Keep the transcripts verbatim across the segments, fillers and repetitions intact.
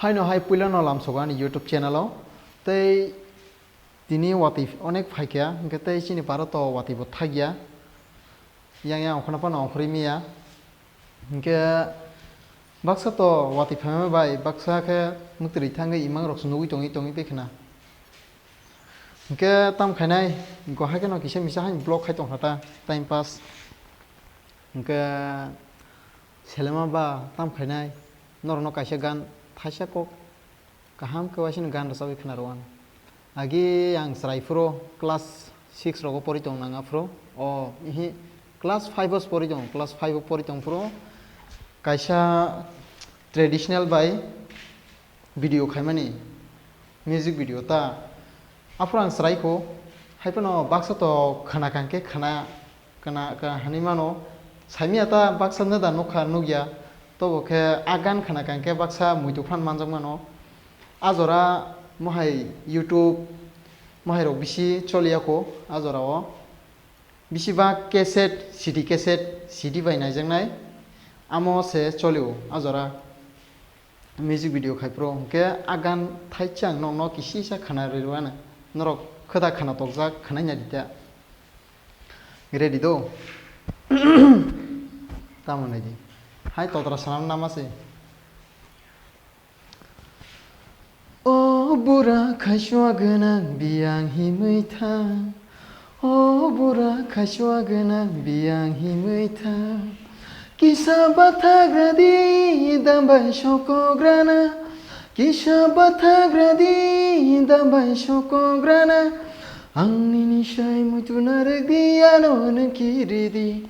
Haino hai puilano lamsogo ani YouTube channel o. Tei tini watwi onek phaikha, hwnkhe tei chini paro to watwi bo thakya. Yang yang okhorno phano okhorwi manya. Hwnkhe baksa to watwi phaima bai, baksa khe mwtwrwi thangwi imang rok se nugwi tongwi tongwi tei khna. Hwnkhe tam khainai, go hai kheno kisa misa haino vlog khai tongkha ta, time pass. Hwnkhe selema ba tam khainai, norokno kaisa gan thaisa kok kaham khe waisano gan rwchapwi khna rw ang. Agi ang chwrai phuru class six rogo pori tong nang aphuru, o, ihi, class five o pori tong, class five o pori tong phuru kaisa traditional bai video khaimani, music video ta. Aphuru ang chwrai kho, hai phano baksa to khna kang khe khna, khna, khna hinwi mano. Saimya ta baksa no da nukha nukya, tobo khe a gan khna kang khe baksa muitu phan manjak mano. A jora mohai YouTube, mohai rok bisi choliya kho a jora o. Bisi ba cassette, C D cassette, C D bai naijaknai, amo se cholio a jora. Music video khai phuru hwnkhe a gan thaisa ang nokno kisisa khna rwrwano, norok khwda khna tokjak khwnai nai di ta. Ready do? Tamo nai di. Hai totra sanam nama se. O bura khasua gwnang biyang himwi tha. O bura khasua gwnang biyang himwi tha. Kisa bathagra di dambai sokograna. Kisa bathagra di dambai sokograna. Ang nini sai muitu narwk di ano nung kiri di.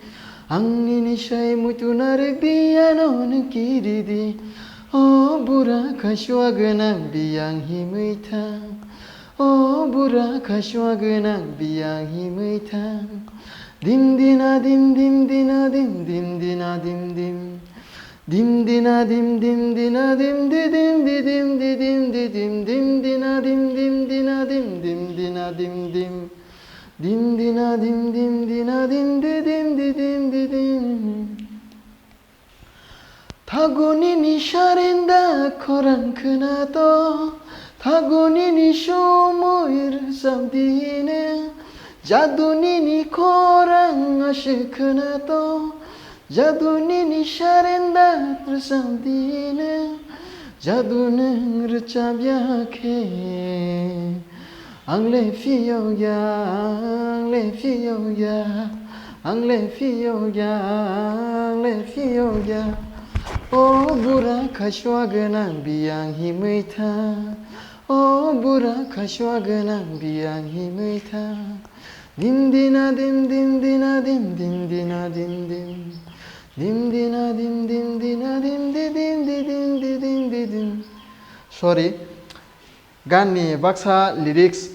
Ang nini sai muitu narwk di ano nung kiri di. O bura khasua gwnang biyang himwi tha. O bura khasua gwnang biyang himwi tha. Dim dina dim dim dina dim dim dina dim dim. Dim dina dim dim dina dim di dim di dim di dim di dim dim dina dim dim dina dim dim dina dim dim. Dim dina dim dim dina dim di dim di dim di dim. Thago nini sarenda khorang khwnato, thago nini somoi rwchap dine. Jadu nini khorang aswk khwnato, jadu nini sarenda rwchap dine. Jadu nwng rwchap ya khe. Ang le phiyok ya, ang le phiyok ya, ang le phiyok ya, ang le phiyok ya. O bura khasua gwnang biyang himwi tha. O bura khasua gwnang biyang himwi tha. Dim dina dim dim dina dim dim dina dim dim. Dim dina dim dim dina dim di dim di dim di dim di dim. Sorry. Gan ni baksa lyrics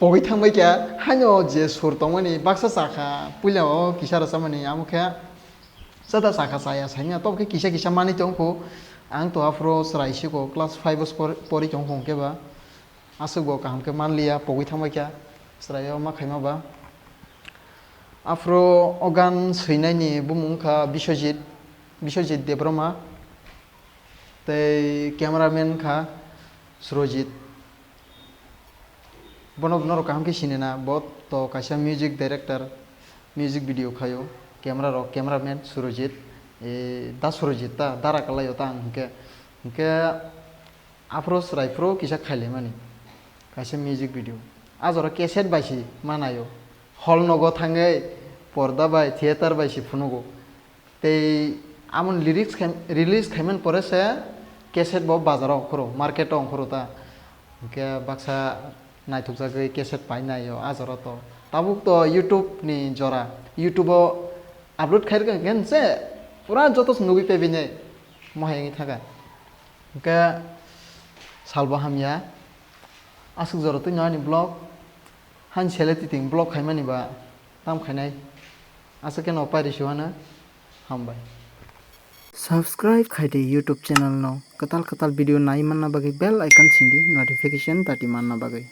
pogwi thangbai kha, haino je sur tongmani baksa chakha, puila o kisa rwchapmani, amo khe chata chakha chaya saimya, tobo khe kisa kisa manwi tongkhu. Ang to aphuru chwrai siko class five o por-, pori tongkhu hwnkhe ba aswk bo kaham khe manliya, pogwi thangbai kha chwrai o ma khaima ba. Aphuru o gan swinai ni bumung wngkha Biswajit, Biswajit Debbarma. Tei cameraman kha Surojit. Bono norok kaham khe sini na, bo to kaisa music director, music video khaio. Camera rok, cameraman Surojit, eh, da Surojit ta, dara kalaio ta ang hinkhe. Hinkhe aphuru chwrai phuru kisa khailaimani, kaisa music video. A jora cassette bai si manaio. Hall nogo thangwi porda bai, theater bai si phunugo. Tei amoni lyrics khai, release khaimani pore se cassette bo bazar o ongkhoro, market o ongkhoro ta. Hinkhe baksa naithokjagwi cassette painaio a jora to. Tabuk to YouTube ni jora, YouTube o upload khairwkha hinkhe se pura joto se nugwi paibainai mohai wngwi thangkha. Hinkhe salbo hamya, aswk jora twino ani vlog, haini sele titing vlog khaimani ba. Tam khainai. Aswk khe no pairi suhano hambai. Subscribe khai di YouTube channel no. Kwtal kwtal video nai manna bagwi bell icon sindi notification dati manna bagwi.